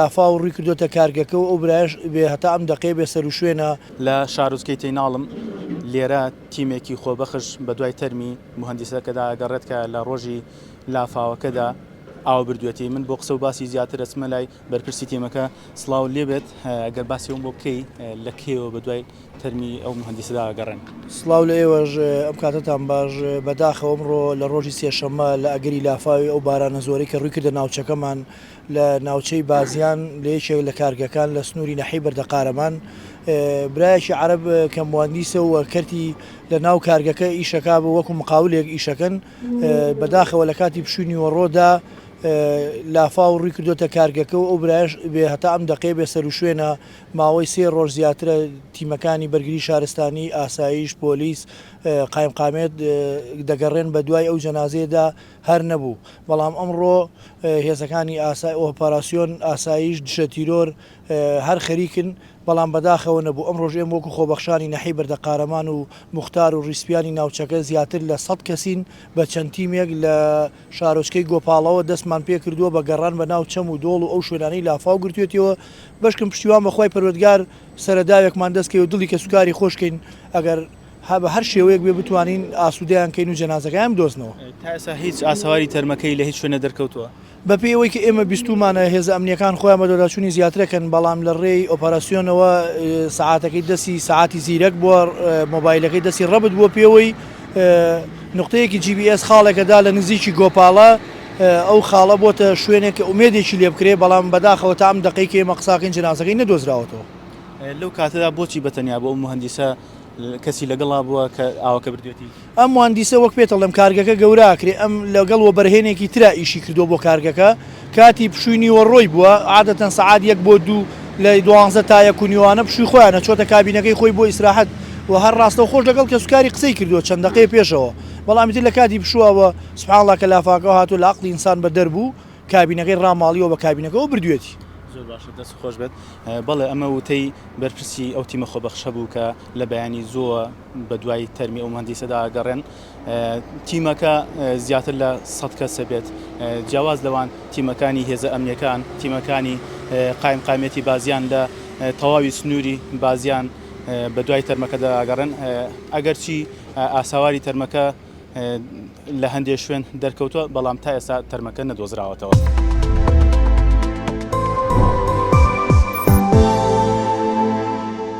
لافاو ڕووی کردۆتە کارگەکە و ئەو برایەش بێ هەتا ئەم دەقەیە بێ سەروشوێنە. لە شارۆچکەی تەیناڵم لێرە تیمێکی خۆبەخش بەدوای تەرمی موهەندیسەکەدا ئەگەڕێت کە لە ڕۆژی لافاوەکەدا ئاو بردوێتی. من بۆ قسە و باسی زیاتر ئەچمە لای بەرپرسی تیمەکە. سڵاو لێبێت ئەگەر باسی ئەوم بۆ بکەی لە کەیەوە بەدوای تەرمی ئەو موهەندیسەدا ئەگەڕێن؟ سڵاو لە ئێوەش ئەم کاتەتان باش. بەداخەوە ئەمڕۆ لە ڕۆژی سێشەممە لە ئەگەری لافاوی ئەو بارانە زۆرەی کە ڕووی کردە ناوچەکەمان لە ناوچەی بازیان لە یەکێک لە کارگەکان لە سنووری نەحەی بەردەقارەمان برایەکی عەرەب کە مواندیسە و کەرتی لە ناو کارگەکە ئیشەکا بە وەکو مقاولێک ئیشەکەن بەداخەوە لە کاتی پشووی نیوەڕۆدا لافاو ڕووی کردوتە کارگەکە و ئەو برایش بێ هەتا ئەم دەقەیە بێ سەروشوێنە ماوەی سێ ڕۆژ زیاترە تیمەکانی بەرگری شارستانی ئاسایش پۆلیس قایمقامێت دەگەڕێن بە دوای ئەو جەنازەیەدا هەر نەبوو، بەڵام ئەمڕۆ هێزەکانی ئۆپەراسیۆن، ئاسایش، دژە تیرۆر هەر خەریکن، بەڵام بەداخەوە نەبوو. ئەمڕۆش ئێمە وەکو خۆبەخشانی نەحەی بەردەقارەمان و موختار و ڕیسپیانی ناوچەکە زیاتر لە سەد کەسین بە چەند تیمێک لە شارۆچکەی گۆپاڵەوە دەستمان پێکردووە بە گەڕان بە ناو چەم و دۆڵ و ئەو شوێنانەی لافاو گرتوێتیەوە بەشکم پشتیوان بە خوای پەروەردگار سەرەداوێکمان دەست کەوێ و دڵی کەسوکاری خۆش کەین ئەگەر بە هەر شێوەیەک بێ بتوانین ئاسوودەیان کەین و جەنازەکەیان بدۆزنەوە. تا ئێستا هیچ ئاسەواری تەرمەکەی لە هیچ شوێنێ دەرکەوتووە؟ بەپێی ئەوەی کە ئێمە بیستوومانە هێزە ئەمنییەکان خۆیان بەدواداچوونی زیاتر ئەکەن، بەڵام لە ڕێی ئۆپەراسیۆنەوە سەعاتەکەی دەستی سەعاتی زیرەک بووە، مۆبایلەکەی دەستی ڕەبت بووە پێوەی، نوقتەیەکی جی بی ئێس خاڵێکە دا لە نزیکی گۆپاڵە، ئەو خاڵە بۆتە شوێنێک کە ئومێدێکی لێ بکرێ، بەڵام بەداخەوە تا ئەم دەقەی کە ئێمە قساکەین جەنازەکەی نەدۆزراوەتەوە. لەو کاتەدا بۆچی بەتەنیا بوو ئەو موهەندیسە؟ کەسی لەگەڵا بووە کە ئاوەکە بردوێتی؟ ئەم مواندیسە وەک پێت ئەڵێم کارگەکە گەورە ئەکرێ ئەم لەگەڵ وەبەرهێنێکی ترا ئیشی کردووە بۆ کارگەکە کاتی پشووی نیوەڕۆی بووە عادەتەن سەعات یەک بۆ دوو لە دوانزە تا یەک و نیوانە پشووی خۆیانە چۆتە کابینەکەی خۆی بۆ ئیسراحەت و هەر ڕاستەوخۆش لەگەڵ کەسوکاری قسەی کردووە چەند دەقەیە پێشەوە بەڵام ئیتر لە کاتی پشووەوە سبحان اللە کە لافاکە هاتووە لە عەقڵی ئینسان بەدەر بوو کابینەکەی ڕاماڵیوە بە کابینەکەوە بردوێتی. زۆر باشە دەست خۆش بێت. بەڵێ ئەمە وتەی بەرپرسی ئەو تیمە خۆبەخشە بوو کە لە بەیانی زووە بە دوای تەرمی ئەو مهندیسەدا ئەگەڕێن. تیمەکە زیاتر لە سەد کەسە بێت. جیاواز لەوان تیمەکانی هێزە ئەمنیەکان، تیمەکانی قایمقامیەتی بازیان لە تەواوی سنووری بازیان بە دوای تەرمەکەدا ئەگەڕێن. ئەگەرچی ئاسەواری تەرمەکە لە هەندێک شوێن دەرکەوتووە، بەڵام تا ئێستا تەرمەکە نەدۆزراوەتەوە.